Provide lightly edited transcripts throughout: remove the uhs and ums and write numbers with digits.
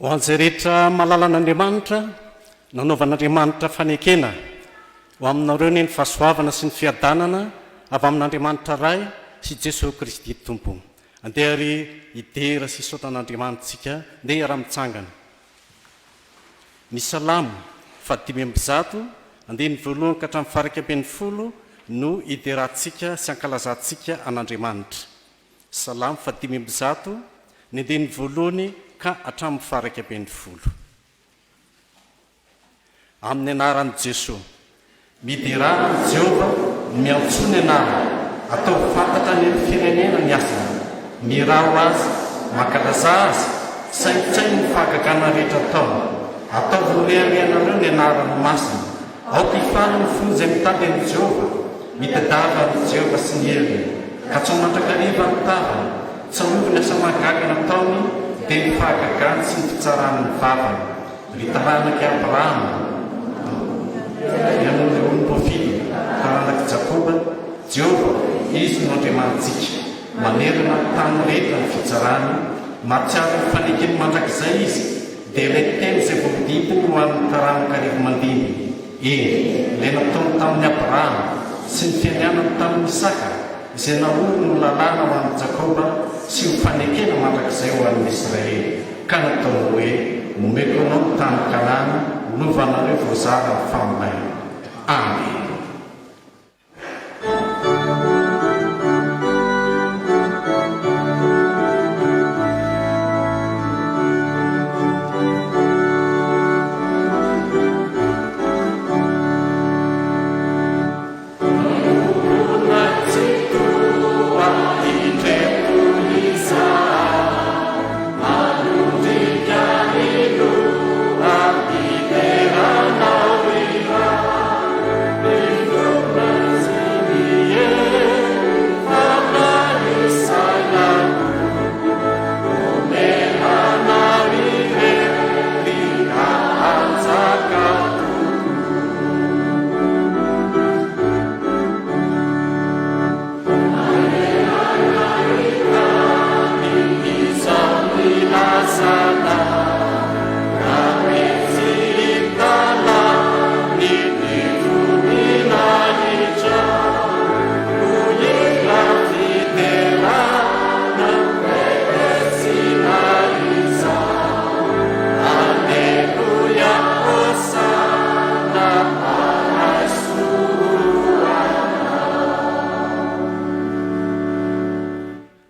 Ho an'izay rehetra malalan'Andriamanitra, nanaovan'Andriamanitra fanekena, ho aminareo anie ny fahasoavana sy ny fiadanana avy amin'Andriamanitra Ray sy Jesoa Kristy Tompo. Andeha àry hidera sy hisaotra an'Andriamanitra isika, ndeha hiara-mitsangana. Ny Salamo fahadimy ambizato, andininy voalohany ka hatramin'ny faha-iraika ambinifolo no hiderantsika sy hankalazantsika an'Andriamanitra. Salamo fahadimy ambizato, ny andininy voalohany ka hatramin'ny faha-iraika ambinifolo. Amin'ny anaran'i Jesoa. Miderà an'i Jehovah, miantsoa ny anarany, ataovy fantatra any amin'ny firenena ny asany, mihirà ho azy, mankalazà azy, saintsaino ny fahagagana rehetra ataony, ataovy ho reharehanareo ny anarany masina. Aoka hifaly ny fo izay mitady an'i Jehovah, mitadiava an'i Jehovah sy ny heriny, katsaho mandrakariva ny tavany, tsarovy ny asa mahagaga nataony, dia ny fahagagany sy ny fitsarany ny vavany. Ry taranak'i Abrahama, ianao ilay olom-boafidiny, taranak'i Jakoba, Jehovah, Izy no Andriamanitsika, manerana ny tany rehetra ny fitsarany, mahatsiaro ny fanekeny mandrakizay Izy, dia ilay teny izay voahodidiny ho an'ny taranaka arivo mandimby, eny, ilay nataony tamin'i Abrahama, sy ny fianianany tamin'i Isaka, izay naoriny ho lalàna ho an'i Jakoba sy ho fanekena mandrakizay ho an'ny Israely. Ka nataony hoe, Nomeko anao ny tany Kanana, ho lovanareo voazara ny famolaina. Amena.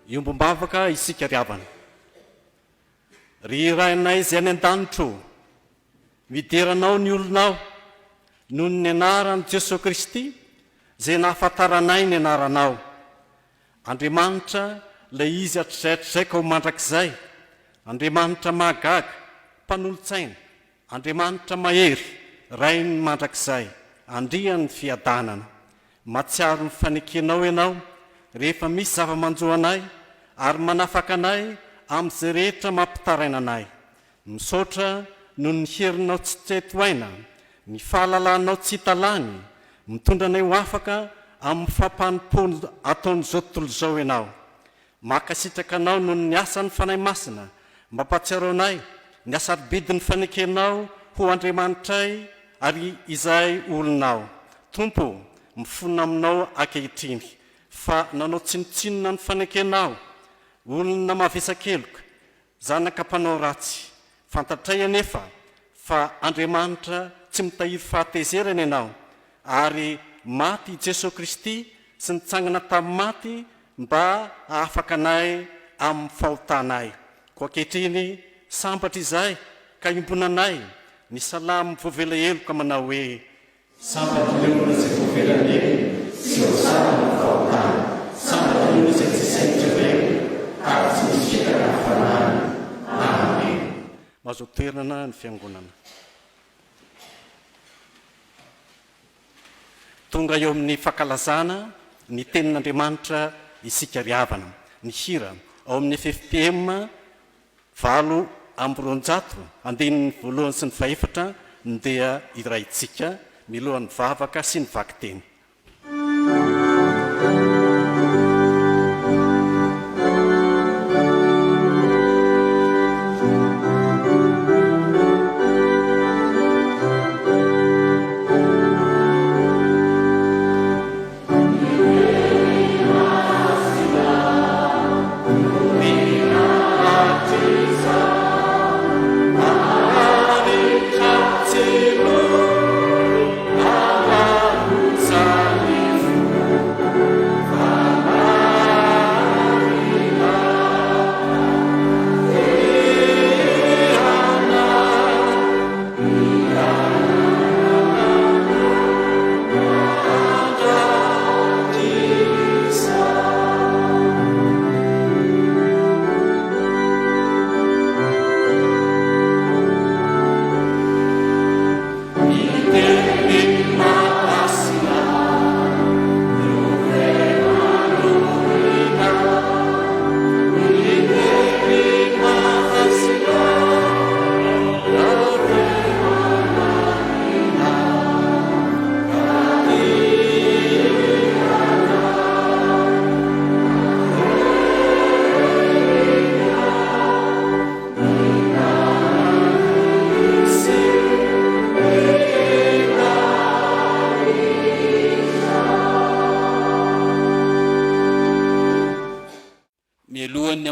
Iombom-bavaka isika ry havana. Ry Rainay izay any an-danitra ô, midera Anao ny olonao noho ny anaran'i Jesoa Kristy izay nahafantaranay ny anaranao. Andriamanitra ilay Izy hatrizay hatrizay ka ho mandrakizay, Andriamanitra mahagaga, Mpanolotsaina, Andriamanitra mahery, Rain'ny mandrakizay, Andrian'ny fiadanana. Mahatsiaro ny fanekenao Ianao rehefa misy zava-manjo anay ary manafaka anay amin'izay rehetra mampitaraina anay. Misaotra noho ny herinao tsy tsetohaina, ny fahalalanao tsy hita lany, mitondra anay ho afaka amin'ny fampanompoana ataon'izao tontolo izao Ianao. Mankasitraka Anao noho ny asan'ny Fanahy Masina mampahatsiaro anay ny hasarobidin'ny fanekenao ho Andriamanitray ary izahay olonao. Tompo ô, mifona Aminao ankehitriny fa nanao tsinontsinona ny fanekenao, olona mavesa-keloka, Zanaka mpanao ratsy. Fantatray anefa fa Andriamanitra tsy mitahiry fahatezerana ianao, ary maty i Jesoa Kristy sy nitsangana tamin'ny maty mba hahafaka anay amin'ny fahotanay. Koa ankehitriny sambatra izahay ka iombonanay ny salamo voavela heloka manao hoe, Sambatra ny olona izay voavela ny helony sy voasarona ny fahotany. Sambatra ny olona izay tsy sainitra velona ary tsy misy fitaka ny fanahiny. Amena. Mahazo toerana ny Fiangonana. Tonga eo amin'ny fankalazana ny Tenin'Andriamanitra isika ry havana. Ny hira ao amin'ny ffpm 208, andininy voalohany sy ny fahefatra ndeha hiraintsika milohan'ny vavaka sy ny vakiteny.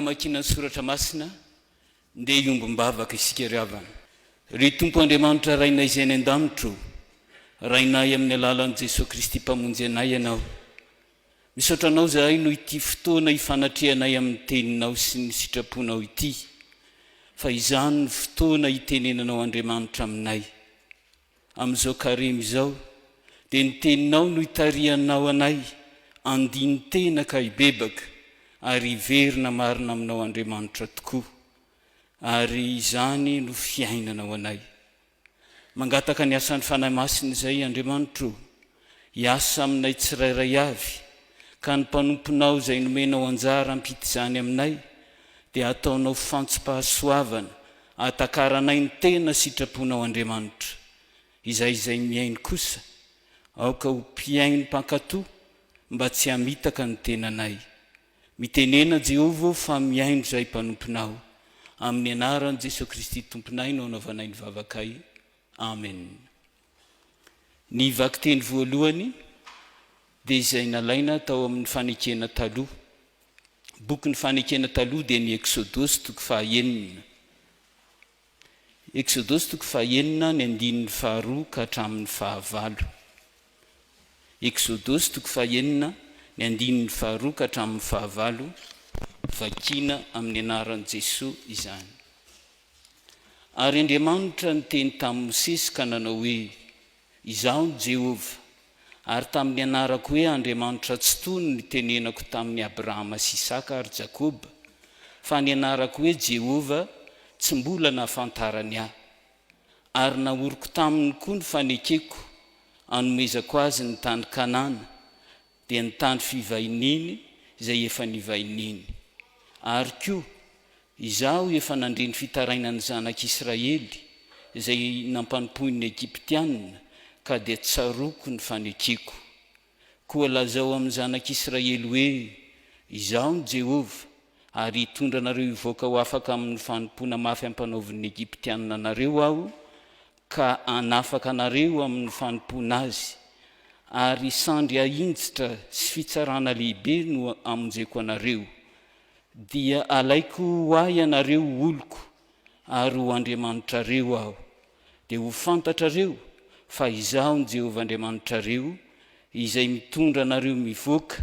hamakiana ny Soratra Masina, ndeha hiombom-bavaka isika ry havana. Ry Tompo Andriamanitra Rainay izay any an-danitra o, Rainay amin'ny alalan'i Jesoa Kristy Mpamonjy anay Ianao. Misaotra Anao izahay noho ity fotoana ifanatrehanay amin'ny Teninao sy ny sitraponao ity, fa izany no fotoana itenenanao Andriamanitra aminay. Amin'izao Karemy izao, dia ny Teninao no itarihanao anay handini-tena ka hibebaka ary hiverina marina Aminao Andriamanitra tokoa. Ary izany no fiainana ho anay. Mangataka ny asan'ny Fanahy Masina izay, Andriamanitra o, hiasa aminay tsirairay avy, ka ny mpanomponao izay nomenao anjara hampita izany aminay, dia hataonao fantsom-pahasoavana hahatakaranay ny tena sitraponao Andriamanitra. Izay izay mihaino kosa, aoka ho mpihaino mpankatò mba tsy hamitaka ny tenanay. Mitenena Jehovah ô fa mihaino izahay mpanomponao. Amin'ny anaran'i Jesoa Kristy Tomponay no anaovanay ny vavakay. Amen. Ny vakiteny voalohany dia izay nalaina tao amin'ny Fanekena Taloha. Bokin'ny Fanekena Taloha dia ny Eksodosy toko fahaenina. Eksodosy toko fahaenina ny andininy faharoa ka hatramin'ny fahavalo. Eksodosy toko fahaenina ny andininy faharoa ka hatramin'ny fahavalo, vakiana amin'ny anaran'i Jesoa izany. Ary Andriamanitra niteny tamin'i Mosesy ka nanao hoe, Izaho no Jehovah, ary tamin'ny anarako hoe Andriamanitra Tsitoha no nitenenako tamin'i Abrahama sy Isaka ary Jakoba, fa ny anarako hoe Jehovah tsy mbola nahafantarany ahy. Ary nahoriko taminy koa ny fanekeko hanomezako azy ny tany Kanana, dia ny tany fivahiniany izay efa nivahiniany. Ary koa, Izaho efa nandre ny fitarainan'ny zanak'Israely, izay nampanompoin'ny Egyptiana, ka dia tsaroako ny fanekeko. Koa lazao amin'ny zanak'Israely hoe, Izaho no Jehovah, ary hitondra anareo hivoaka ho afaka amin'ny fanompoana mafy ampanaovin'ny Egyptiana anareo Aho, ka hanafaka anareo amin'ny fanompoana azy, ary sandry ahinjitra sy fitsarana lehibe no hamonjeko anareo. Dia halaiko ho ahy ianareo ho oloko, ary ho Andriamanitrareo Aho. Dia ho fantatrareo fa Izaho no Jehovah Andriamanitrareo, Izay mitondra anareo mivoaka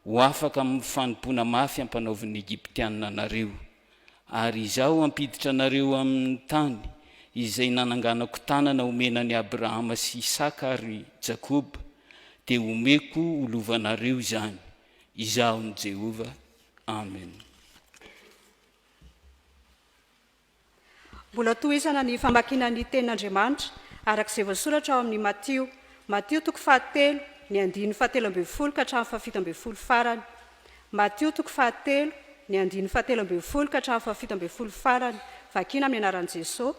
ho afaka amin'ny fanompoana mafy ampanaovin'ny Egyptiana anareo. Ary Izaho hampiditra anareo amin'ny tany izay nananganako tanana homena an'i Abrahama sy Isaka ary Jakoba, dia homeko ho lovanareo izany. Izaho no Jehovah. Amen. Mbola tohizana ny famakiana ny Tenin'Andriamanitra araka izay voasoratra ao amin'ny Matio, Matio toko fahatelo, ny andininy fahatelo ambin'ny folo ka hatramin'ny fahafito ambin'ny folo farany. Matio toko fahatelo, ny andininy fahatelo ambin'ny folo ka hatramin'ny fahafito ambin'ny folo farany, vakina amin'ny anaran'i Jesoa.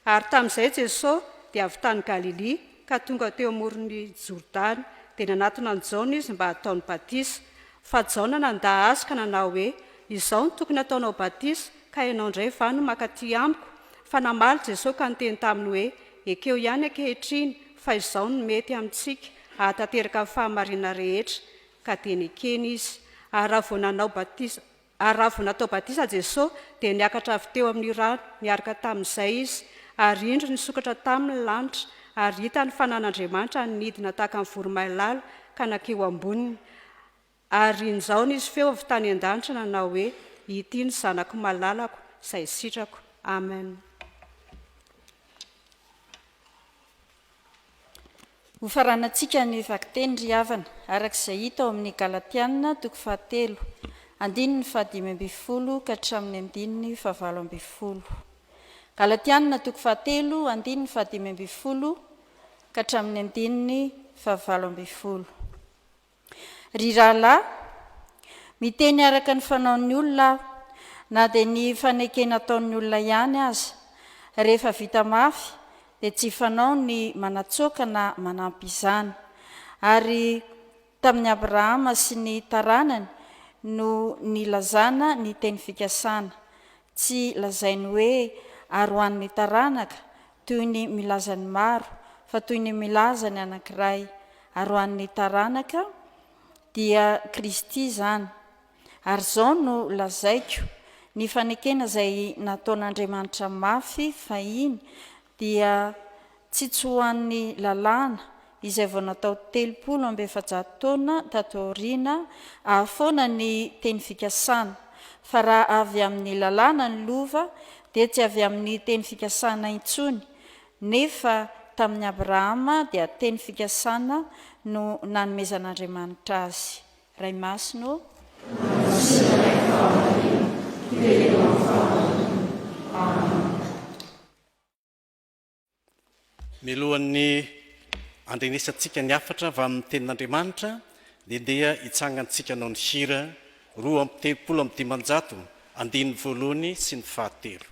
Ary tamin'izay Jesoa dia avy tany Galilia ka tonga teo amoron'i Jordany, dia nanatona an'i Jaona izy mba hataony batisa. Fa Jaona nandà azy ka nanao hoe, Izaho no tokony hataonao batisa, ka ianao indray va no mankaty amiko? Fa namaly Jesoa ka niteny taminy hoe, Ekeo ihany ankehitriny, fa izao no mety amintsika, hahatanteraka ny fahamarinana rehetra. Ka dia nekeny izy. Ary raha vao nanao batisa, ary raha vao natao batisa Jesoa, dia niakatra avy teo amin'ny rano niaraka tamin'izay izy, ary indro nisokatra taminy ny lanitra, ary hitany fa nan'Andriamanitra nidina tahaka ny voromailala ka nankeo amboniny. Ary injao nisy feo avy tany an-danitra nanao hoe, Ity ny Zanako malalako, izay sitrako. Amen. Hofaranantsika ny vakiteny ry havana, araka izay hita ao amin'ny Galatiana toko fahatelo, andininy fahadimy ambin'ny folo ka hatramin'ny andininy fahavalo ambin'ny folo. Galatiana toko fahatelo, andininy fahadimy ambin'ny folo ka hatramin'ny andininy fahavalo ambin'ny folo. Ry rahalahy, miteny araka ny fanaon'ny olona aho, na dia ny fanekena ataon'ny olona ihany aza. Rehefa vita mafy, dia tsy fanao ny manatsoaka na manampy izany. Ary tamin'i Abrahama sy ny taranany no nilazana ny teny fikasana. Tsy lazainy hoe ary ho an'ny taranaka, toy ny milaza ny maro, fa toy ny milaza ny anankiray, ary ho an'ny taranaka, dia Kristy izany. Ary izao no lazaiko, Ny fanekena izay nataon'Andriamanitra mafy fahiny dia tsy tsy ho an'ny lalàna izay vao natao 430 taona tato aoriana ahafoana ny teny fikasana, fa raha avy amin'ny lalàna ny lova dia tsy avy amin'ny teny fikasana intsony, nefa tamin'i Abrahama dia teny fikasana no nanomezan'Andriamanitra azy. Ray Masina ô! Manasina Ray fahamarinana, velona amin'ny fahamarinana. Amen. Mialohan'ny handrenesantsika ny hafatra avy amin'ny Tenin'Andriamanitra dia ndeha hitsangantsika hanao ny hira 532, andininy voalohany sy ny fahatelo.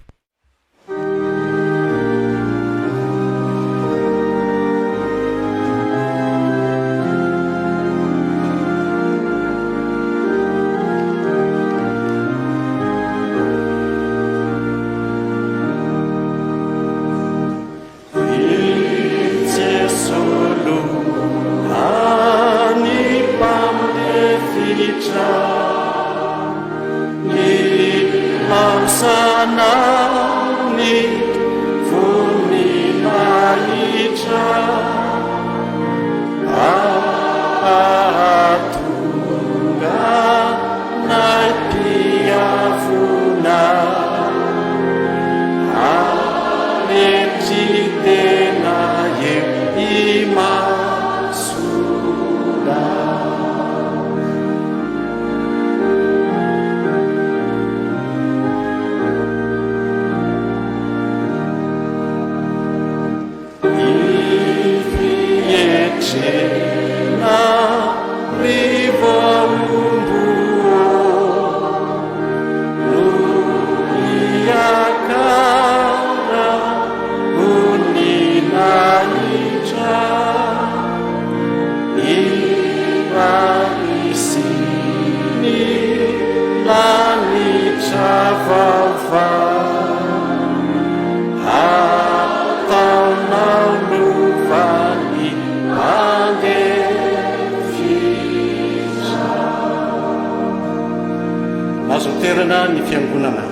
Mahazo toerana ny fiangonana.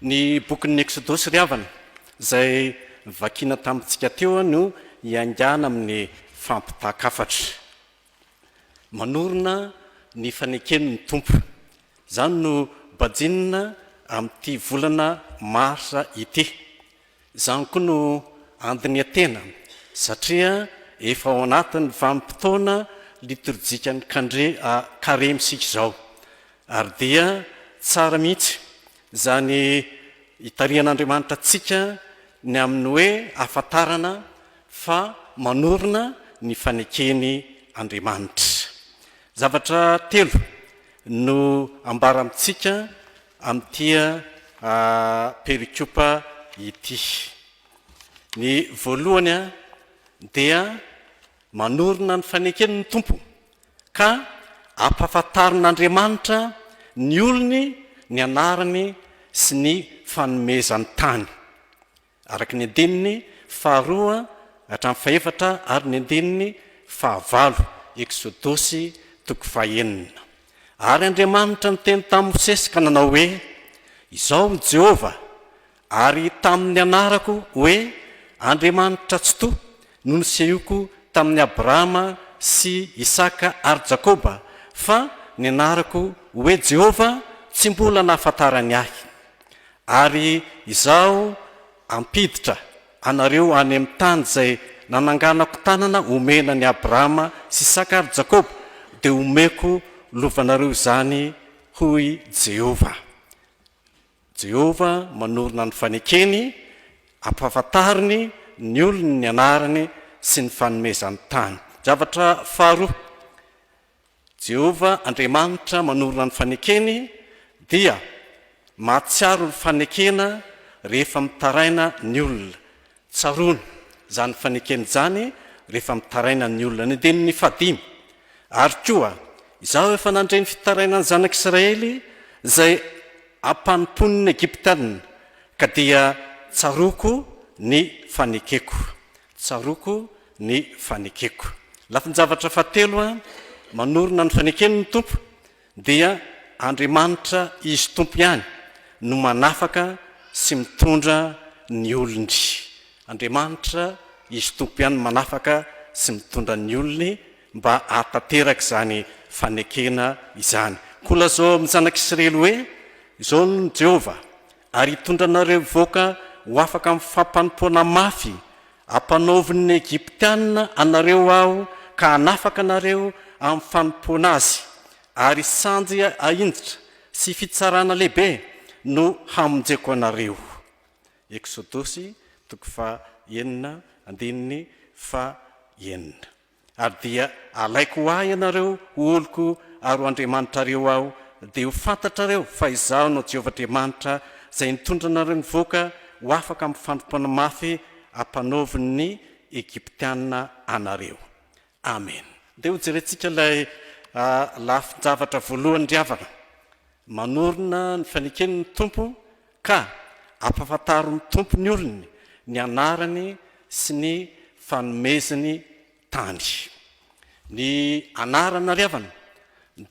Ny bokin'ny Eksodosy ry havana, izay novakiana tamintsika teo no hiaingàna amin'ny fampitan-kafatra. Manorina ny fanekeny ny Tompo. Izany no bajinina amin'ity volana marsa ity. Izany koa no andinihan-tena satria efa ao anatin'ny vanim-potoana litorjikan'ny karemy isika izao. Ary dia tsara mihitsy izany itarihan'Andriamanitra antsika ny amin'ny hoe ahafantarana fa manorina ny fanekeny Andriamanitra. Zavatra telo no ambara amintsika amin'ity perikopa ity. Ny voalohany dia manorina ny fanekeny ny Tompo ka ampahafantarin'Andriamanitra ny olony ny anarany sy ny fanomezany tany. Araka ny andininy faharoa hatramin'ny fahefatra ary ny andininy fahavalo, Eksodosy toko fahenina. Ary Andriamanitra niteny tamin'i Mosesy ka nanao hoe, Izao no Jehovah, ary tamin'ny anarako hoe Andriamanitra Tsitoha no nisehoako tamin'i Abrahama sy Isaka ary Jakoba, fa ny anarako hoe Jehovah tsy mbola nahafantarany ahy. Ary Izaho hampiditra anareo any amin'ny tany izay nananganako tanana homena an'i Abrahama sy Isaka ary Jakoba, dia homeko lovanareo izany, hoy Jehovah. Jehovah manorina ny fanekeny, ampahafantariny ny olony ny anarany sy ny fanomezany tany. Zavatra faharoa, Jehovah Andriamanitra manorina ny fanekeny dia mahatsiaro ny fanekena rehefa mitaraina ny olona. Tsaroany izany fanekena izany rehefa mitaraina ny olona. Ny andininy fahadimy, Ary koa, Izaho efa nandre ny fitarainan'ny zanak'Israely izay ampanompoin'ny Egyptiana, ka dia tsaroako ny fanekeko. Tsaroako ny fanekeko. Lafin-javatra fahatelo. Manorina ny fanekeny ny Tompo dia Andriamanitra Izy Tompo ihany no manafaka sy mitondra ny olony. Andriamanitra Izy Tompo ihany no manafaka sy mitondra ny olony mba hahatanteraka izany fanekena izany. Koa lazao amin'ny zanak'Israely hoe, Izao no Jehovah, ary hitondra anareo hivoaka ho afaka amin'ny fampanompoana mafy ampanaovin'ny Egyptiana anareo Aho ka hanafaka anareo amin'ny fanompoana azy, ary sanjy ahinjitra sy fitsarana lehibe no hamonjeko anareo. Eksodosy toko faha-enina andininy faha-enina. Ary dia alaiko ho ahy ianareo ho oloko ary ho Andriamanitrareo aho, dia ho fantatrareo fa izaho no Jehovah Andriamanitra izay nitondra anareo nivoaka ho afaka amin'ny fanompoana mafy ampanaovin'ny Egyptiana anareo. Amena. Ndeha hojerentsika ilay lafin-javatra voalohany ry havana. Manorina ny fanekeny ny Tompo ka ampahafantarin'ny Tompo ny olony ny anarany sy ny fanomezany tany. Ny anarana ry havana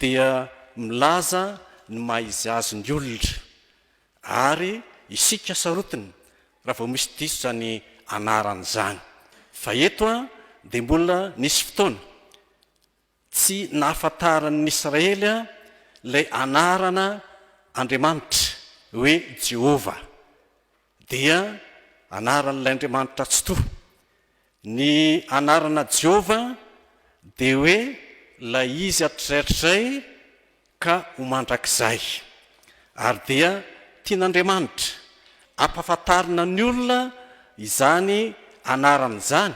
dia milaza ny maha izy azy ny olona ary isika sarotiny raha vao misy diso izany anarana izany. Fa eto dia mbola nisy fotoana Tsy nahafantaran'ny Israely ilay anarana Andriamanitra hoe Jehovah, dia anaran'ilay Andriamanitra Tsitoha. Ny anarana Jehovah dia hoe ilay Izy hatrizay hatrizay ka ho mandrakizay. Ary dia tian'Andriamanitra ampahafantarina ny olona izany anarana izany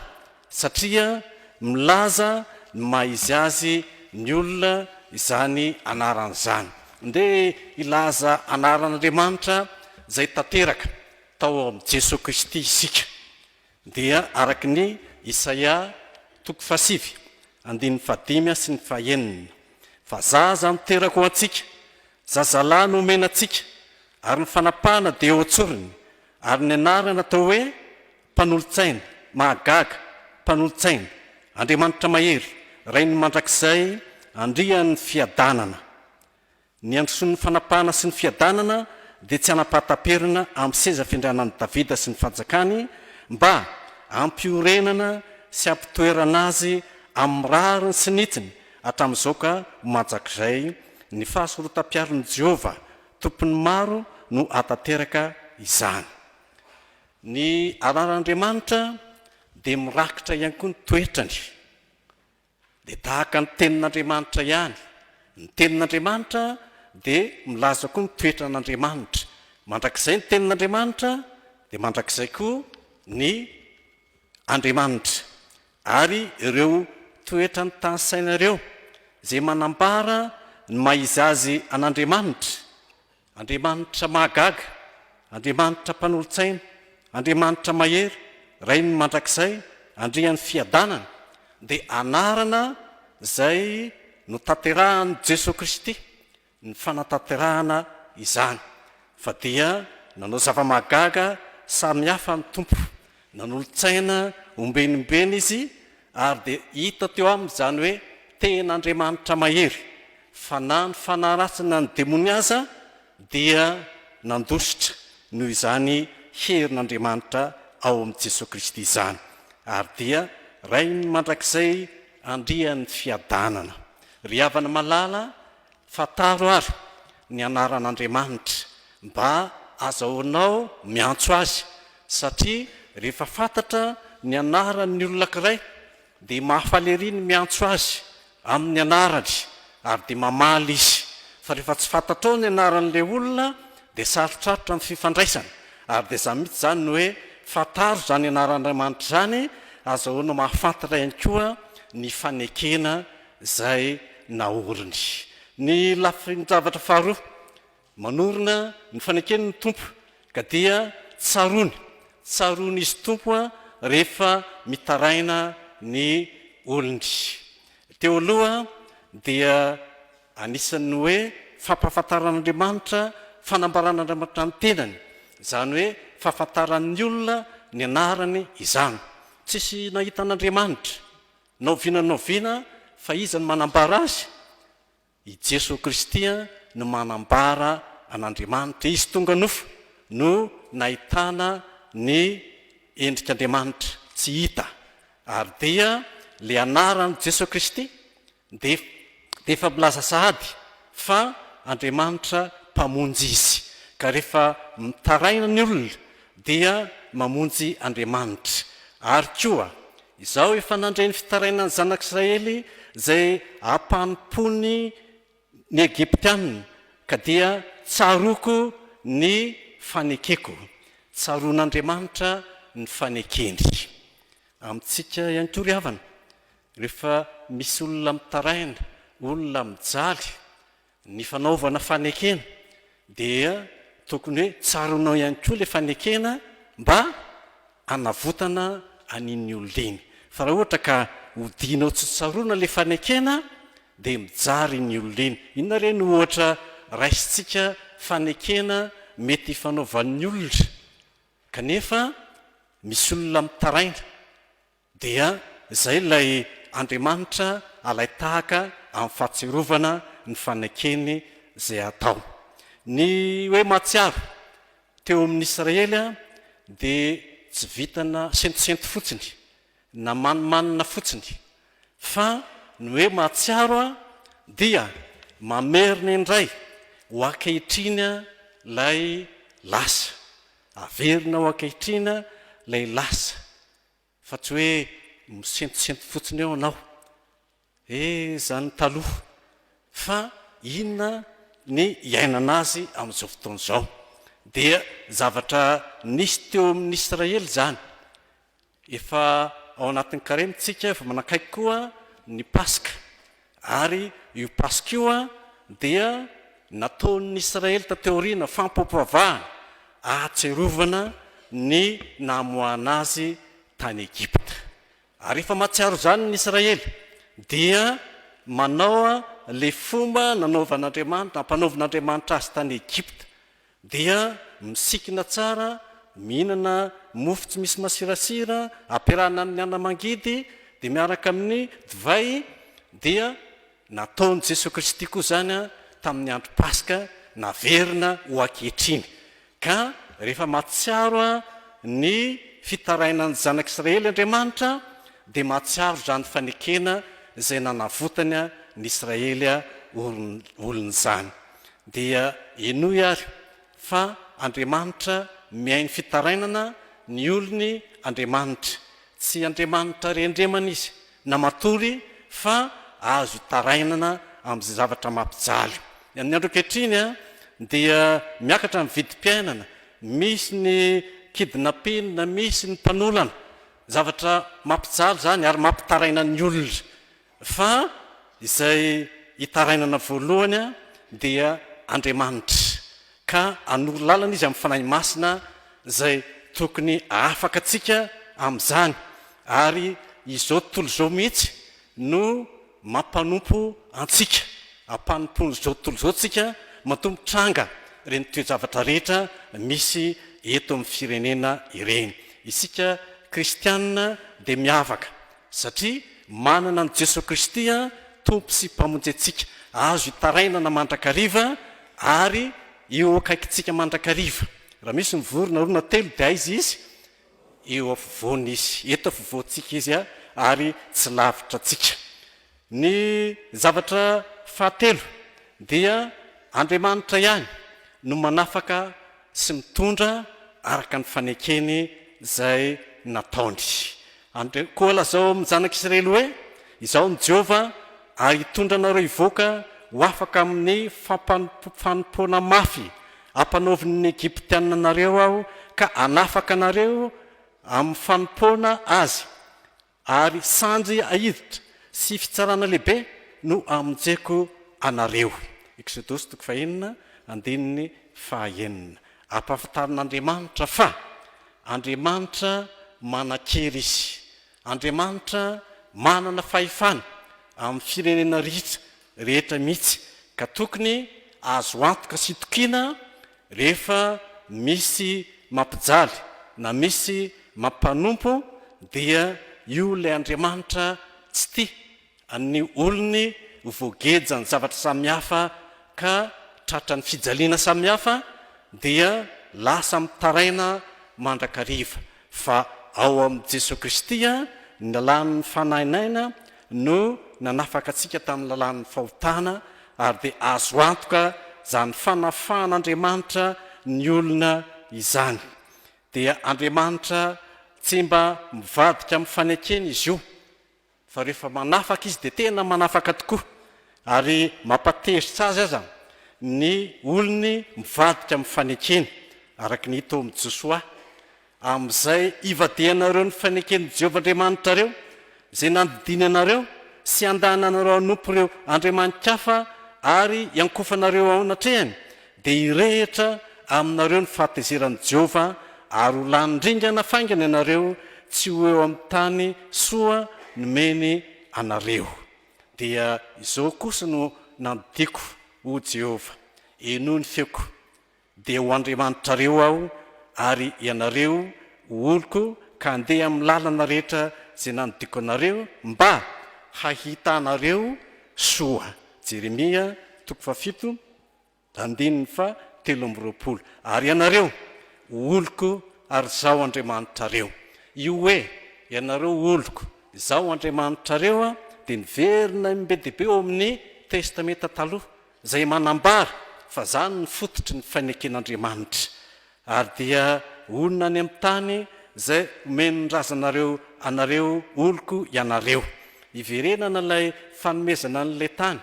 satria milaza ny maha izy azy ny olona izany anarana izany. Ndeha hilaza anaran'Andriamanitra izay tanteraka tao amin'i Jesoa Kristy isika. Dia araka ny Isaia toko fahasivy, andininy fahadimy sy ny fahenina, Fa zaza no teraka ho antsika, zazalahy no omena antsika, ary ny fanapahana dia eo an-tsorony, ary ny anarany atao hoe, Mpanolotsaina, Mahagaga, Mpanolotsaina, Andriamanitra Mahery, Rain'ny Mandrakizay, Andrian'ny Fiadanana. Ny handrosoan'ny fanapahana sy ny fiadanana dia tsy hanam-pahataperana amin'ny seza fiandrianan'i Davida sy ny fanjakany, mba hampiorenana sy hampitoerana azy amin'ny rariny sy ny hitsiny hatramin'izao ka ho mandrakizay. Ny fahasorotam-piaron'i Jehovah, Tompon'ny maro, no hahatanteraka izany. Ny anaran'Andriamanitra dia mirakitra ihany koa ny toetrany. Dia tahaka ny Tenin'Andriamanitra ihany. Ny Tenin'Andriamanitra dia milaza koa ny toetran'Andriamanitra. Mandrakizay ny Tenin'Andriamanitra dia mandrakizay koa ny Andriamanitra. Ary ireo toetra notanisaina ireo izay manambara ny maha izy azy an'Andriamanitra, Andriamanitra mahagaga, Andriamanitra mpanolo-tsaina, Andriamanitra mahery, Rain'ny mandrakizay, Andrian'ny fiadanana, dia anarana izay notanterahan'i Jesoa Kristy ny fanatanterahana izany, fa dia nanao zava-mahagaga samihafa ny Tompo, nanolo-tsaina ombenimbeny Izy ary dia hita teo aminy izany hoe tena Andriamanitra mahery, fa na ny fanahy ratsy na ny demonia aza dia nandositra noho izany herin'Andriamanitra ao amin'i Jesoa Kristy izany, ary dia Rain'ny mandrakizay Andrian'ny fiadanana. Ry havana malala, fantaro ary ny anaran'Andriamanitra mba azahoanao miantso Azy, satria rehefa fantatra ny anaran'ny olona ankiray dia mahafaly ery ny miantso Azy amin'ny anarany ary dia mamaly Izy. Fa rehefa tsy fantatrao ny anaran'ilay olona dia sarotrarotra ny fifandraisana. Ary dia izany mihitsy izany no hoe fantaro izany anaran'Andriamanitra izany, azahoanao mahafantatra ihany koa ny fanekena izay naoriny. Ny lafin-javatra faharoa, Manorina ny fanekeny ny Tompo ka dia tsaroany, tsaroan'izy Tompo rehefa mitaraina ny olony. Teo aloha dia anisan'ny hoe fampahafantaran'Andriamanitra, fanambaran'Andriamanitra ny tenany, izany hoe fahafantaran'ny olona ny anarany izany. Tsisy nahita an'Andriamanitra. Na oviana na oviana. Fa iza no manambara azy? I Jesoa Kristy no manambara an'Andriamanitra. Izy tonga nofo no nahitana ny endrik'Andriamanitra tsy hita. Ary dia ilay anaran'i Jesoa Kristy dia dia efa milaza sahady fa Andriamanitra Mpamonjy Izy. Ka rehefa mitaraina ny olona dia mamonjy Andriamanitra. Ary koa, Izaho efa nandre ny fitarainan'ny zanak'Israely izay ampanompoany ny Egyptiana, ka dia tsaroako ny fanekeko. Tsaroan'Andriamanitra ny fanekeny. Amintsika ihany koa ry havana, rehefa misy olona mitaraina, olona mijaly, ny fanaovana fanekena dia tokony hoe tsaroanao ihany koa ilay fanekena mba hanavotana an'iny olona iny. Fa raha ohatra ka odianao tsy tsaroana ilay fanekena dia mijary iny olona iny. Inona re no ohatra raisintsika fanekena mety hifanaovan'ny olona kanefa misy olona mitaraina Dia izay ilay Andriamanitra alain-tahaka amin'ny fahatsiarovana ny fanekeny izay atao. Ny hoe mahatsiaro teo amin'ny Israely dia tsy vitana sentosento fotsiny na manimanina fotsiny fa ny hoe mahatsiaro dia mamerina indray ho ankehitriny ilay lasa. Averina ho ankehitriny ilay lasa. Fa tsy hoe misentosento fotsiny eo ianao, he izany taloha, fa inona ny iainana azy amin'izao fotoana izao. Dia zavatra nisy teo amin'ny Israely izany. Efa ao anatin'ny karemy tsika, efa manakaiky koa ny Paska. Ary io Paska io dia nataon'ny Israely taty aoriana fampiompavahana ahatsiarovana ny namoahana azy tany Egypta. Ary rehefa mahatsiaro izany ny Israely dia manao ilay fomba nanaovan'Andriamanitra, nampanaovin'Andriamanitra azy tany Egypta. Dia misikina tsara, mihinana mofo tsy misy masirasira, ampiarahana amin'ny ana-mangidy, dia miaraka amin'ny divay, dia nataon'i Jesoa Kristy koa izany tamin'ny andro Paska, naverina ho ankehitriny. Ka rehefa mahatsiaro ny fitarainan'ny zanak'Israely Andriamanitra, dia mahatsiaro izany fanekena izay nanavotany ny Israely olony izany. Dia henoy ary fa Andriamanitra mihaino fitarainana ny olony Andriamanitra. Tsy Andriamanitra rendremana Izy na matory fa azo itarainana amin'izay zavatra mampijaly. Amin'ny andro ankehitriny dia miakatra ny vidim-piainana, misy ny kidnapping, misy ny mpanolana. Zavatra mampijaly izany ary mampitaraina ny olona. Fa izay itarainana voalohany dia Andriamanitra, ka hanoro lalana Izy amin'ny Fanahy Masina izay tokony hahafaka antsika amin'izany, ary izao tontolo izao mihitsy no mampanompo antsika, ampanompoan'izao tontolo izao tsika matoa mitranga ireny toe-javatra rehetra misy eto amin'ny firenena ireny. Isika kristiana dia miavaka Satria manana an'i Jesoa Kristy Tompo sy Mpamonjy antsika, azo itarainana mandrakariva ary eo akaikintsika mandrakariva. Raha misy ny vorona roa na telo dia aiza izy? Eo afovoany izy. Eto afovoantsika izy ary tsy lavitra antsika. Ny zavatra fahatelo dia Andriamanitra ihany no manafaka sy mitondra araka ny fanekeny izay nataony. Andre, Koa lazao amin'ny zanak'Israely hoe, Izaho no Jehovah, ary hitondra anareo hivoaka ho afaka amin'ny fanompoana mafy ampanaovin'ny Egyptiana anareo Aho, ka hanafaka anareo amin'ny fanompoana azy, ary sandry ahiditra sy fitsarana lehibe no hamonjeko anareo. Eksodosy toko fahenina, andininy fahaenina. Ampahafantarin'Andriamanitra fa Andriamanitra manan-kery Izy. Andriamanitra manana fahefana amin'ny firenena rehetra rehetra mihitsy ka tokony azo antoka sy itokiana rehefa misy mampijaly na misy mampanompo dia io ilay Andriamanitra tsy tia. ny olony ho voagejan'ny zavatra samihafa ka tratran'ny fijaliana samihafa dia lasa mitaraina mandrakariva fa ao amin'i Jesoa Kristy ny lalàn'ny fanahin'aina no nanafaka antsika tamin'ny lalàn'ny fahotana ary dia azo antoka izany fanafahan'Andriamanitra ny olona izany. Dia Andriamanitra tsy mba mivadika amin'ny fanekena Izy io Fa rehefa manafaka izy dia tena manafaka tokoa, ary mampatezitra azy aza ny olony mivadika amin'ny fanekeny, araka ny hita ao amin'ny Josoa, Amin'izay hivadihanareo ny faneken'i Jehovah Andriamanitrareo, izay nandidiany anareo, sy handahananareo hanompo ireo andriamani-kafa ary hiankofanareo ao anatrehany, dia hirehitra aminareo ny fahatezeran'i Jehovah, ary ho lany ringana faingana ianareo tsy ho eo amin'ny tany soa nomeny anareo. Dia izao kosa no nandidiako, hoy Jehovah, Henoy ny feoko, dia ho Andriamanitrareo Aho, ary ianareo ho oloko, ka handeha amin'ny lalana rehetra izay nandidiako anareo, mba hahitanareo soa. Jeremia toko fahafito. Andininy faha 23, Ary ianareo ho oloko ary Izaho Andriamanitrareo. Io hoe ianareo ho oloko, Izaho Andriamanitrareo dia niverina im-be dia be ao amin'ny Testamenta Taloha, izay manambara fa izany no fototry ny faneken'Andriamanitra. Ary dia honina any amin'ny tany izay omen'ny razanareo anareo oloko ianareo. Iverenana ilay fanomezana an'ilay tany.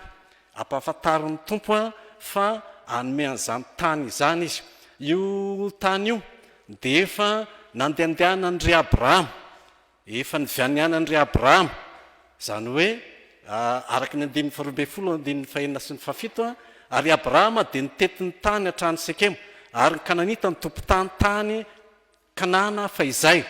Ampahafantarin'ny Tompo fa hanome an'izany tany izany Izy. Io tany io dia efa nandehandehanan-dry Abrahama, efa nivianianan-dry Abrahama, izany hoe araka ny andininy faharoa ambin'ny folo, andininy fahenina sy ny fahafito, ary Abrahama dia nitety ny tany hatrany Sekema, ary ny Kananita no tompon-tany tany Kanana fahizay.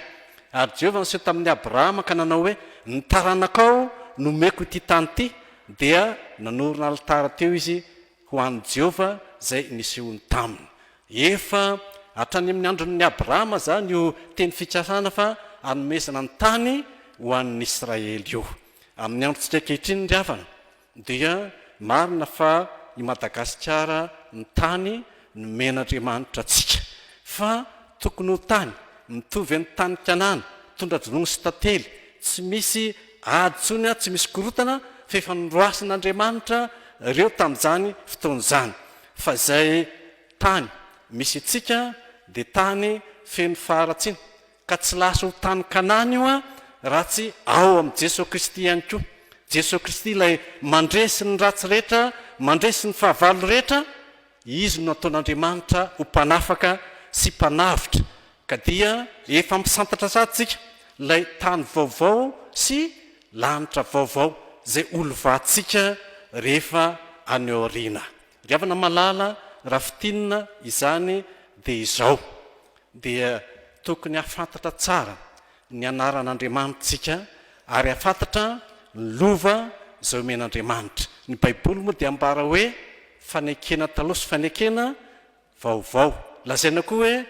Ary Jehovah niseho tamin'i Abrahama ka nanao hoe, Ny taranakao no homeko ity tany ity. Dia nanorina alitara teo izy ho an'i Jehovah izay nisehoany taminy. Efa hatrany amin'ny andron'i Abrahama izany io teny fikasana fa hanomezana ny tany ho an'ny Israely io. Amin'ny androntsika ankehitriny ry havana, Dia marina fa i Madagasikara ny tany nomen'Andriamanitra antsika. Fa tokony ho tany mitovy amin'ny tany Kanana, tondra-dronono sy tantely, tsy misy ady intsony, tsy misy korotana, fa efa noroasin'Andriamanitra ireo tamin'izany fotoana izany. Fa izay tany misy antsika dia tany feno faharatsiana. Ka tsy lasa ho tany Kanana io an, raha tsy ao amin'i Jesoa Kristy ihany koa. Jesoa Kristy ilay mandresy ny ratsy rehetra, mandresy ny fahavalo rehetra, Izy no nataon'Andriamanitra ho mpanafaka sy mpanavotra. Ka dia efa misantatra sady tsika ilay tany vaovao sy lanitra vaovao izay holovatsika rehefa any aoriana. Ry havana malala, raha fintinina izany dia izao. dia tokony hahafantatra tsara ny anaran'Andriamanitsika ary hahafantatra ny lova izay omen'Andriamanitra. Ny Baiboly moa dia ambara hoe fanekena taloha sy fanekena vaovao. Lazaina koa hoe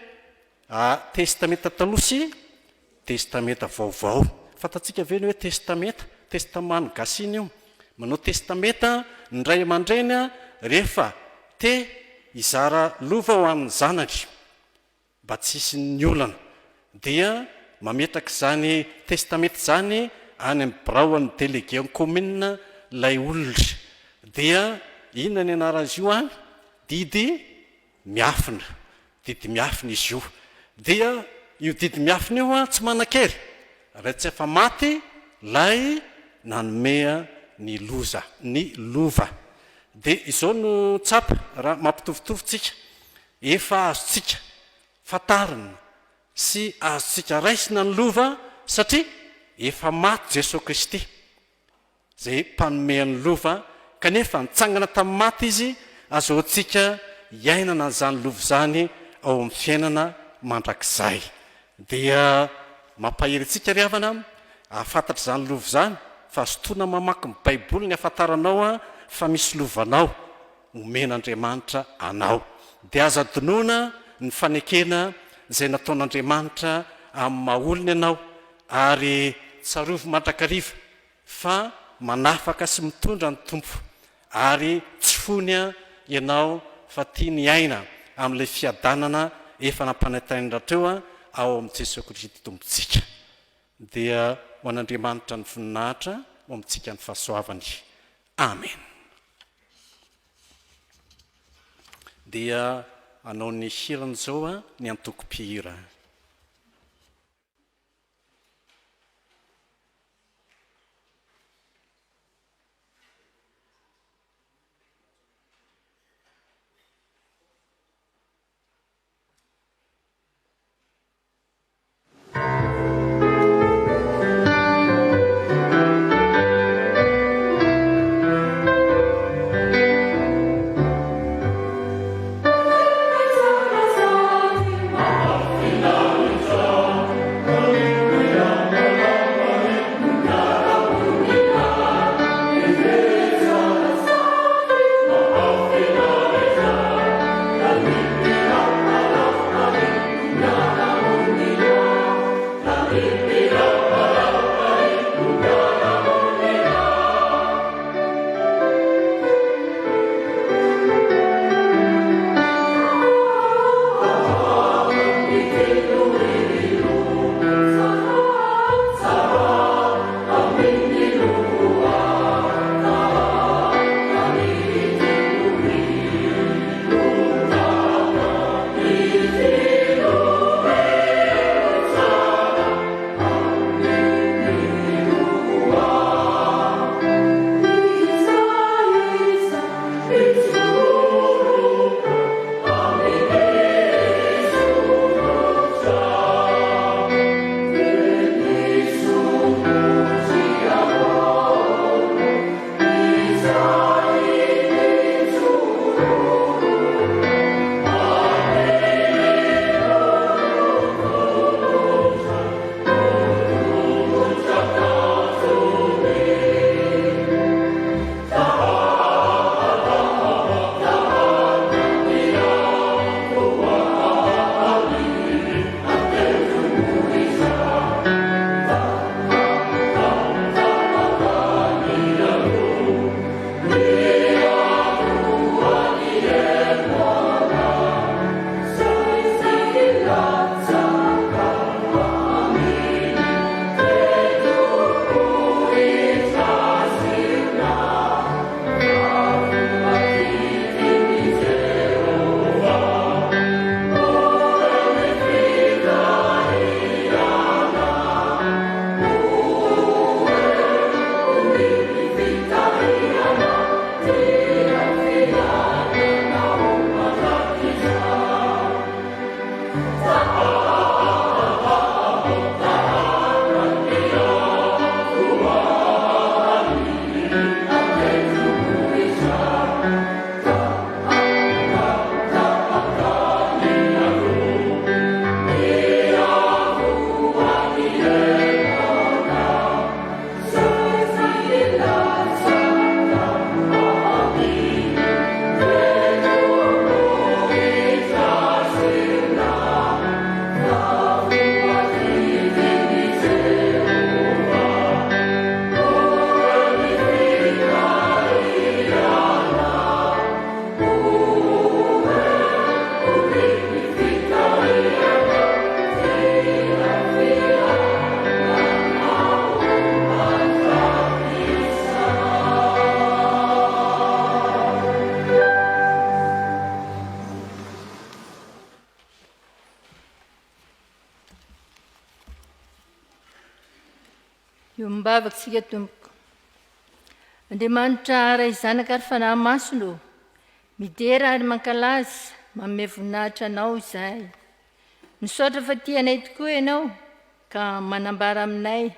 Testamenta taloha sy Testamenta vaovao. Fantatsika ve ny hoe testamenta? Testament ny gasy io. Manao testamenta ny ray aman-dreny rehefa te hizara lova ho an'ny zanany. Mba tsy hisian'ny olana dia mametraka izany testamenta izany any amin'ny biraon'ny délégué en commune ilay olona. Dia inona ny anaran'izy io any? Didy miafina. Didy miafina izy io. Dia io didy miafina io an tsy manan-kery raha tsy efa maty ilay nanome ny loza, ny lova. Dia izao no tsapa raha mampitovitovy tsika. Efa azontsika fantarina sy azontsika raisina ny lova satria efa maty Jesoa Kristy izay mpanome ny lova kanefa nitsangana tamin'ny maty Izy azahoantsika hiainana an'izany lova izany ao amin'ny fiainana mandrakizay. Dia mampahery antsika ry havana hahafantatra izany lova izany fa hazotoana mamaky ny baiboly ny hahafantaranao fa misy lovanao. omen'Andriamanitra anao. Dia aza adinoina ny fanekena izay nataon'Andriamanitra amin'ny maha olona ianao, ary tsarovy mandrakariva fa. manafaka sy mitondra ny Tompo ary tsy fony ianao fa tia ny aina amin'ilay fiadanana efa nampanantenainy rahateo ao amin'i Jesoa Kristy Tompontsika. Dia ho an'Andriamanitra ny voninahitra, ho amintsika ny fahasoavany. Amen. Dia hanao ny hirany izao ny antoko mpihira. Iombavaka isika tompoko. Andriamanitra Ray Zanaka ary Fanahy Masina ô, midera ary mankalaza, manome voninahitra Anao izahay. Misaotra fa tia anay tokoa Ianao ka manambara aminay,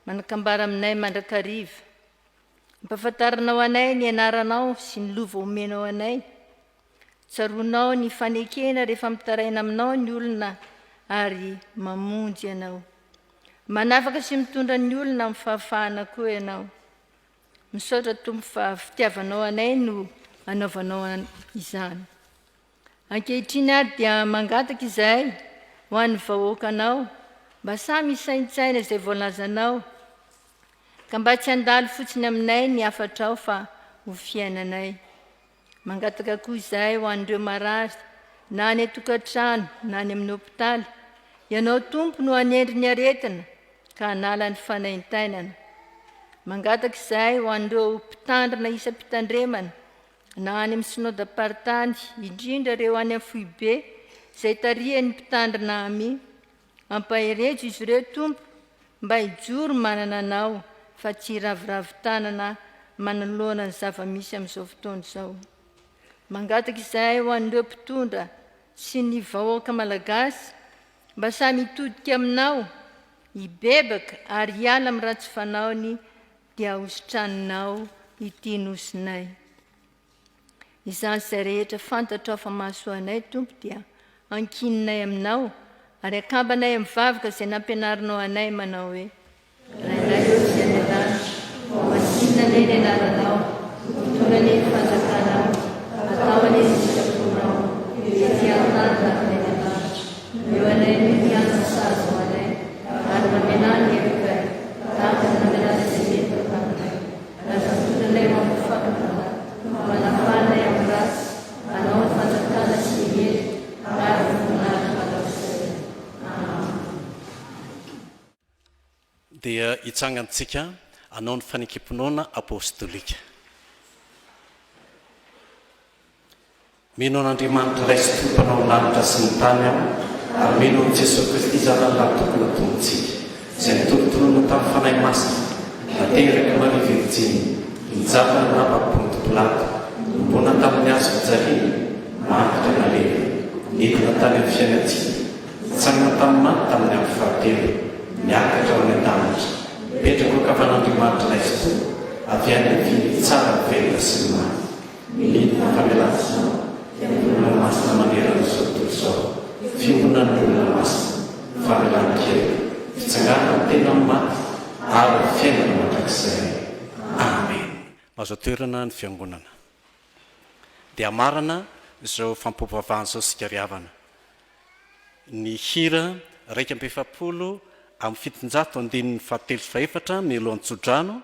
manakambara aminay mandrakariva. Ampahafantarinao anay ny anaranao sy ny lova omenao anay. Tsaroanao ny fanekena rehefa mitaraina aminao ny olona ary mamonjy ianao. Manafaka sy mitondra ny olona amin'ny fahafahana koa ianao. Misaotra Tompo fa fitiavanao anay no anaovanao izany. Ankehitriny ary dia mangataka izahay ho an'ny vahoakanao mba samy hisaintsaina izay voalazanao. Ka mba tsy handalo fotsiny aminay ny hafatrao fa ho fiainanay. Mangataka koa izahay ho an'ireo marary na any an-tokantrano na any amin'ny hopitaly. Ianao Tompo no hanendry ny aretina ka hanala ny fanaintainana. Mangataka izahay ho an'ireo mpitandrina isam-pitandremana na any amin'ny synodam-paritany, indrindra ireo any amin'ny foibe izay tarihan'ny mpitandrina ami. Ampaherezo izy ireo Tompo mba hijoro manana Anao fa tsy hiraviravy tanana manoloana ny zava-misy amin'izao fotoana izao. Mangataka izahay ho an'ireo mpitondra sy ny vahoaka Malagasy mba samy hitodika Aminao, hibebaka ary hiala amin'ny ratsy fanaony dia hositraninao ity nosinay. Izany izay rehetra fantatrao fa mahasoa anay, Tompo, dia ankininay Aminao, ary akambanay amin'ny vavaka izay nampianarinao anay, manao hoe. Rainay ô izay any an-danitra, homasinina anie ny anaranao, ho tonga anie ny fanjakanao, atao anie ny sitraponao, ety an-tany tahaka ny any an-danitra. Omeo anay anio ny hanina sahaza ho anay, ary mamelà ny helokay, tahaka ny namelàna izay meloka taminay. Aza mitondra anay ho amin'ny fakam-panahy, fa manafaha anay amin'ny ratsy, Anao ny fanjakana sy ny hery ary ny voninahitra mandrakizay. Amen. Dia hitsangantsika hanao ny fanekem-pinoana apostolika. Mino an'Andriamanitra Ray sy Tompo Mpanao ny lanitra sy ny tany aho, ary mino an'i Jesoa Kristy Zanany Lahitokana Tompontsika, izay notorontoronina tamin'ny Fanahy Masina, naterak'i Maria Virjiny, nijaly nanapaka Ponto Pilato, nombona tamin'ny hazo fijaliana, maty ka nalevina, nidina tany amin'ny fiainan-tsy hita, nitsangana tamin'ny maty tamin'ny andro fahatelo, niakatra ho any an-danitra, mipetraka eo ankavan'Andriamanitra Ray sy Tompo, avy any havia hitsara ny velona sy ny maty. Mino ny famelan-tsoa dia olona masina manerana izao tontolo izao, fiombonan'ny olona masina, famelan-keloka, fitsanganan'ny tena amin'ny maty ary ny fiainana mandrakizay. Amen. Mahazo toerana ny Fiangonana. Dia hamarana izao fampivavahana izao isika ry havana. Ny hira 741 andininy fahatelo sy fahefatra mialohan'ny tsodrano.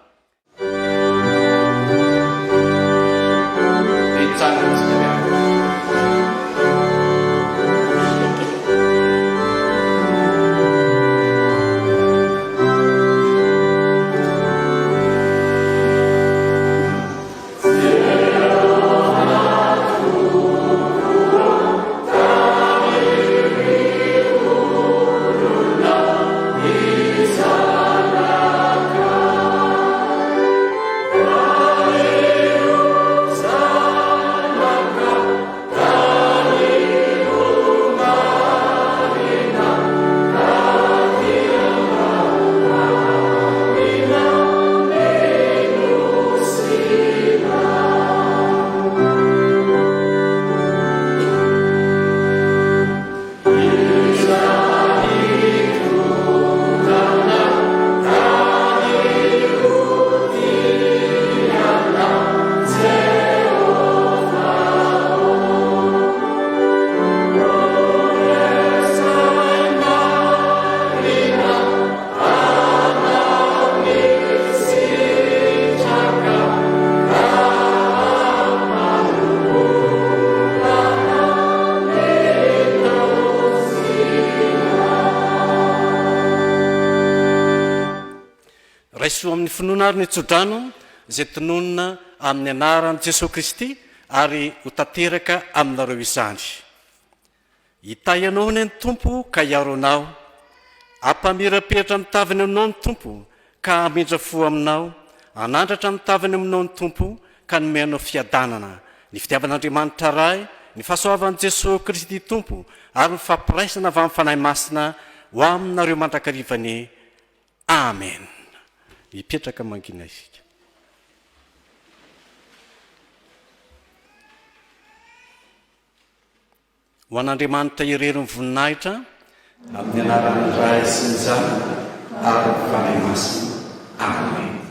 Raiso amin'ny finoana ary ny tsodrano izay tononina amin'ny anaran'i Jesoa Kristy ary ho tanteraka aminareo izany. Hitahy anao anie ny Tompo ka hiaro anao. Hampamirapiratra ny tavany aminao ny Tompo ka hamindra fo aminao. Hanandratra ny tavany aminao ny Tompo ka hanome anao fiadanana. Ny fitiavan'Andriamanitra Ray, ny fahasoavan'i Jesoa Kristy Tompo ary ny fampiraisana avy amin'ny Fanahy Masina ho aminareo mandrakariva anie. Amen. Hipetraka mangina isika. Ho an'Andriamanitra irery ny voninahitra. Amin'ny anaran'ny Ray sy ny Zanaka ary ny Fanahy Masina. Amen.